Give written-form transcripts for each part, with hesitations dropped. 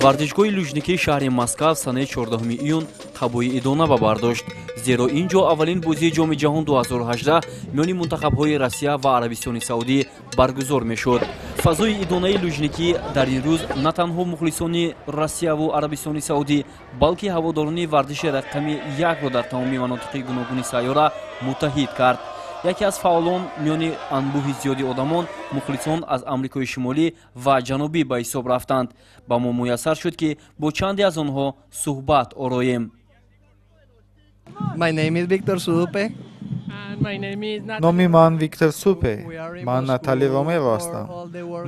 Варзишгоҳи Лужникии шаҳри Москав санаи 14 июн қабои идона ба бар дошт, зеро ин ҷо аввалин бозии Ҷоми ҷаҳон 2018 миёни мунтахабҳои Россия ва Арабистони Саудӣ баргузор мешуд. Фазои идонаи Лужникӣ дар ин рӯз на танҳо мухлисони Россияву Арабистони Саудӣ, балки ҳаводорони варзиши рақами якро дар тамоми манотиқи гуногуни сайёра муттаҳид кард. Яке аз фаъолон миёни анбӯҳи зиёди одамон мухлисон аз Амрикои Шимолӣ ва Ҷанубӣ ба ҳисоб рафтанд. Ба мо муяссар шуд, ки бо чанде аз онҳо суҳбат ороем. Номи ман Виктор Супе. Ман Натали Ромеро ҳастам.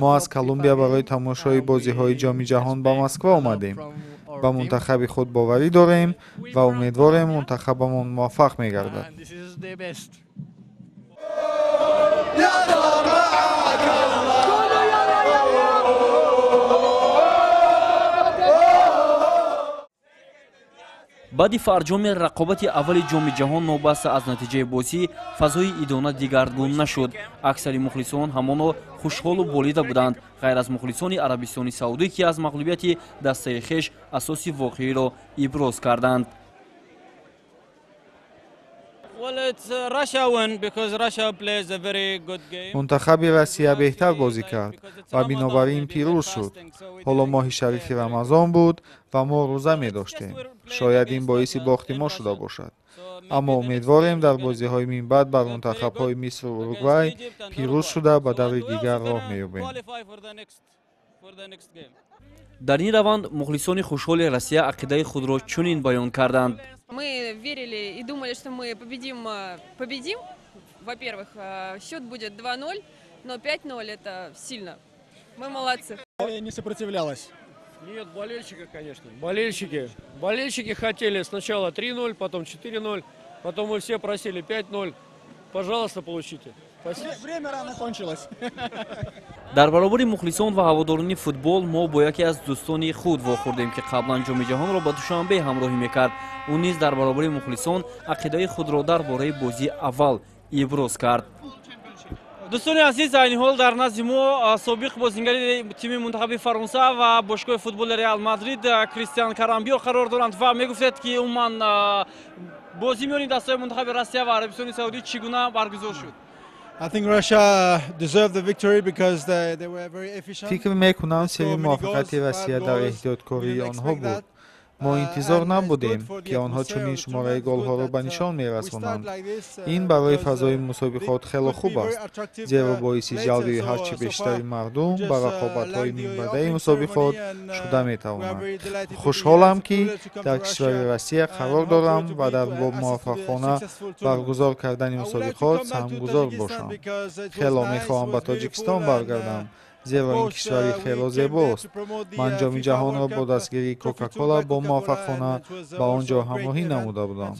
Мо аз Колумбия барои тамошои бозиҳои Ҷоми ҷаҳон ба Москва омадем. Ба мунтахаби худ боварӣ дорем ва умедворем, мунтахабамон муваффақ мегардад. Баъди фарҷоми рақобати аввали Ҷоми ҷаҳон, новобаста аз натиҷаи бозӣ, фазои идона дигаргун нашуд. Аксари мухлисон ҳамоно хушҳолу болида буданд, ғайр аз мухлисони Арабистони Саудӣ, ки аз мағлубияти дастаи хеш асоси воқеиро иброз карданд. Мунтахаби Россия беҳтар бозӣ кард ва бинобар ин пирӯз шуд. Ҳоло моҳи шарифи Рамазон буд ва мо рӯза медоштем. Шояд ин боиси бохти мо шуда бошад, аммо умедворем, дар бозиҳои минбаъд бар мунтахабҳои Мисру Уругвай пирӯз шуда, ба даври дигар роҳ меёбем. Дар ин раванд мухлисони хушҳоли Россия ақидаи худро чунин баён карданд. Мы верили и думали, что мы победим, победим. Во-первых, счет будет 2-0, но 5-0 — это сильно. Мы молодцы. Не сопротивлялась. Нет, болельщики, конечно. Болельщики. Болельщики хотели сначала 3-0, потом 4-0, потом мы все просили 5-0. Пожалуйста, получите. Время рано кончилось. Дар баробари мухлисон ва ҳаводорони футбол мо бо яке аз дӯстони худ вохӯрдем, ки қаблан Ҷоми ҷаҳонро ба Душанбе ҳамроҳӣ мекард. Ӯ низ дар баробари мухлисон ақидаи худро дар бораи бозии аввал иброз кард. Дӯстони азиз, айни ҳол дар назди мо собиқ бозингари тими мунтахаби Фаронса ва бошгоҳи футболи Реал Мадрид Кристиан Карамбио қарор доранд. Ва мегуфтед, ки умуман бозӣ миёни дастаҳои мунтахаби Россия ва Арабистони Саудӣ чӣ гуна баргузор шуд? Фикр мекунам, сирри муваффақияти Россия дар эҳтиёткории онҳо буд. Мо интизор набудем, ки онҳо чунин шумораи голҳоро ба нишон мерасонанд. Ин барои фазои мусобиқот хело хуб аст, зеро боиси ҷалби ҳарчи бештари мардум ба рақобатҳои минбаъдаи мусобиқот шуда метавонад. Хушҳолам, ки дар кишвари Россия қарор дорам ва дар муваффақона баргузор кардани мусобиқот саҳмгузор бошам. Хело мехоҳам ба Тоҷикистон баргардам, зеро ин кишвари хело зебост. Ман Ҷоми ҷаҳонро бо дастгирии Кока-Кола бо муваффақона ба он ҷо ҳамроҳӣ намуда будам.